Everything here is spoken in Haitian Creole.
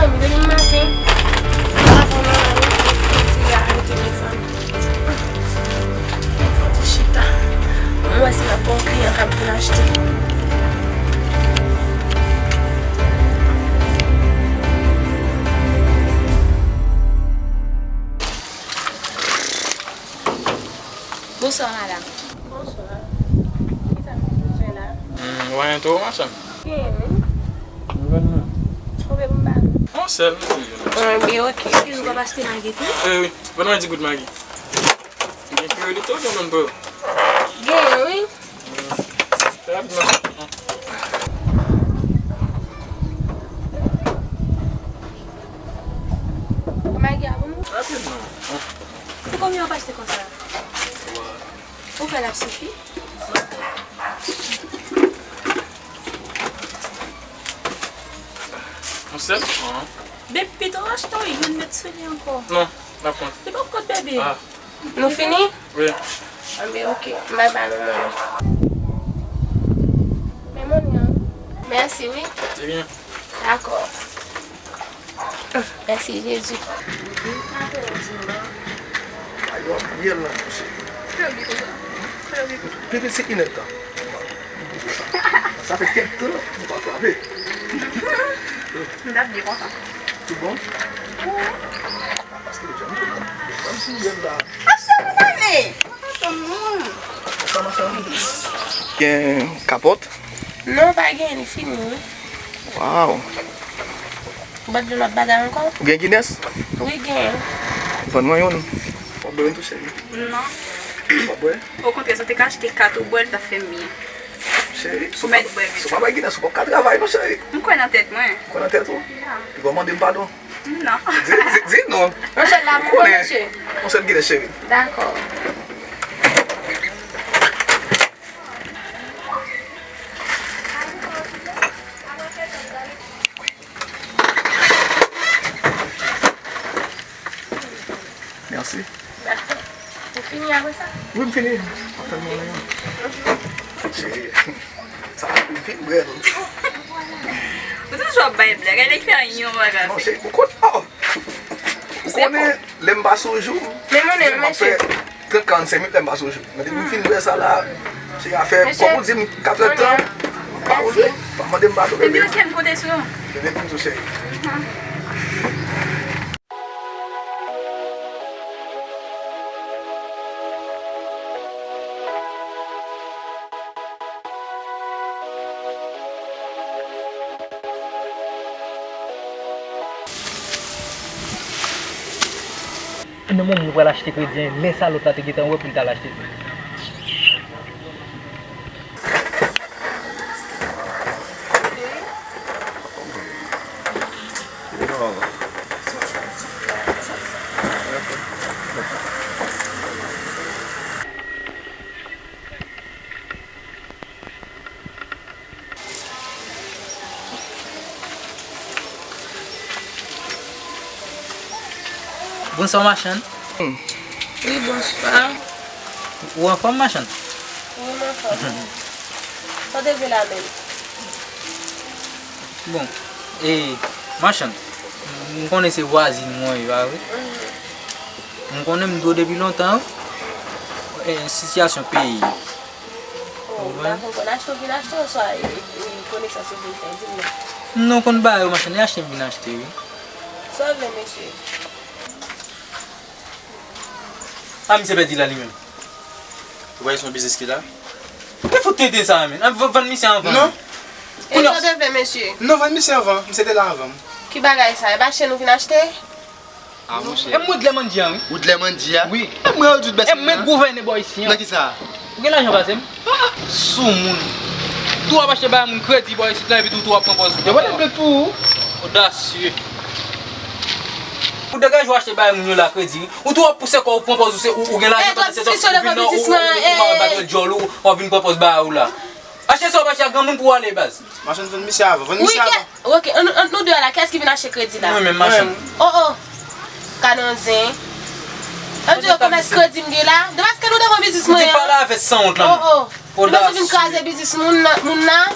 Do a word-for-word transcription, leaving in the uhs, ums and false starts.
Depi maten, avan mwen ale, mwen te ale telefòn. Fò ti chita. Mwen wè si m ap gen yon kliyan k ap vin achte. Bonswa, madanm. Bonswa. Kisa nou bezwen la? Hmm, w anyen tou, machann? Gen, wi. Mwen vann mwen. Konbyen pou m ba nou? Yon sèl, nou di. Enben, oke. Eskize, w ap achte Magi tou? Eh wi, vann mwen di gout Magi. Gen pire li tou, gen moun pou yo. Gen, wi. Fè rapidman. Magi a pou nou? Rapidman. Pou konbyen w ap achte konsa? Ou kwè l ap sifi? Yon sèl? Bebe, pito achte yon, met sou li ankò. Non, n ap pran. Li poko t bebe. Ah. Nou fini? Wi. Anben, oke. M bay ba nou mwen. Men mwen an. Mèsi, wi. Se byen. Dakò. Mèsi, Jezi. Ay, w ap byen la, monchè. Bebe, se inèdtan. Sa fè kèk tan, nou pa frape. Nou t ap byen konsa. Tout bon? Wi. Paske deja m konn, m konn si yèm la. Ap sa moun ale. Sa machann. Gen kapòt? Non, pa gen, li fini, wi. Waw. Ou pa t vle lòt bagay ankò? Ou gen Guinness? Wi, gen. Vann mwen youn. W ap bwè youn tou, cheri? Non. W ap bwè? Okontrè, si w te ka achte kat ou bwè, l t ap fè m byen. Cheri, si w pa bay Guinness, ou p ap ka travay, non, cheri. M kwè nan tèt mwen. Ou kwè nan tèt ou? Ya. Pi gwo mande m padon. Non. Di, di, di non. Yon sèl la pou mwen, mesye. Yon sèl Guinness, cheri. Dakò. Mèsi. Ou fini apre sa? Wi, m fini. Antann mwen menm. Cheri, sa ap vin bwè l. Ou toujou ap bay blag, ale fè yon bagay. Non, cheri, ou konn, oh! Ou konnen, lè m pa sou jou, men mwen menm, m ap fè trant, karannsenk minit lè m pa sou jou. Men depi m fin bwè sa la, se afè, kòm ou di m katrè tan, pa oule, pa mande m padon, bebe. Bebe, oke, m konte sou ou. Bebe, konn tou, cheri. Nan moman ou pral achte kredi an, lè sa lòt la te gentan wè pou l t al achte tou. Bonswa, machann. Wi, bonswa. Ou anfòm, machann? Wi, m anfòm. Sa w te vle la menm? Bon, e, machann, m konnen se vwazin mwen ye, pa vre? Mhm. M konnen m dwe w depi lontan, e, sitiyasyon peyi. Oh, m pa konprann. Achte w vin achte oswa, e, e, konesans ou vin fè? Di m non. Non, konn ba yo, machann, e achte m vin achte, wi. Sa w vle, mesye? A, misye pèdi la li menm. Ou wè se yon biznis ki la? Te fout tete sa, men. Ap v-, vann misye anvan. Non. E sa w te vle, mesye? Non, vann misye anvan. Misye te la anvan m. Ki bagay sa? E pa chen ou vin achte? Ah, monchè. E m Woodley Mandy a, wi. Woodley Mandy a? Wi. E mwen yo di w bèt. E mwen gouvène bò isi an. Nan ki sa? Ou gen lajan pase m? Ah, soumoun. Tou w ap achte bay moun kredi bò isit la, epi tou, tou w ap pran pòz ou. Yo pa t vle tou. Odasye. Ou degaje w achte bay moun yo la kredi, wi. Ou tou w ap pouse kò w pran pòz ou, se ou, ou gen lajan, tande se sa, ou vin nan, ou, ou, ou, ou mal bat djòl ou, w ap vin pran pòz bay ou la. Achte sa w ap achte a granmoun pou w ale, baz. Machann, vann misye avan, vann misye avan. Wi, kè, oke, ant, ant nou de a la, kiyès ki vin achte kredi la? Mwen menm, machann. Oh, oh. Gade yon zen. Sa vle di yo komès kredi m gen la? De paske nou devan biznis mwen an. Ou di pale avè sanwont lan. Oh, oh. Odas. Depi w vin kraze biznis moun nan, moun nan.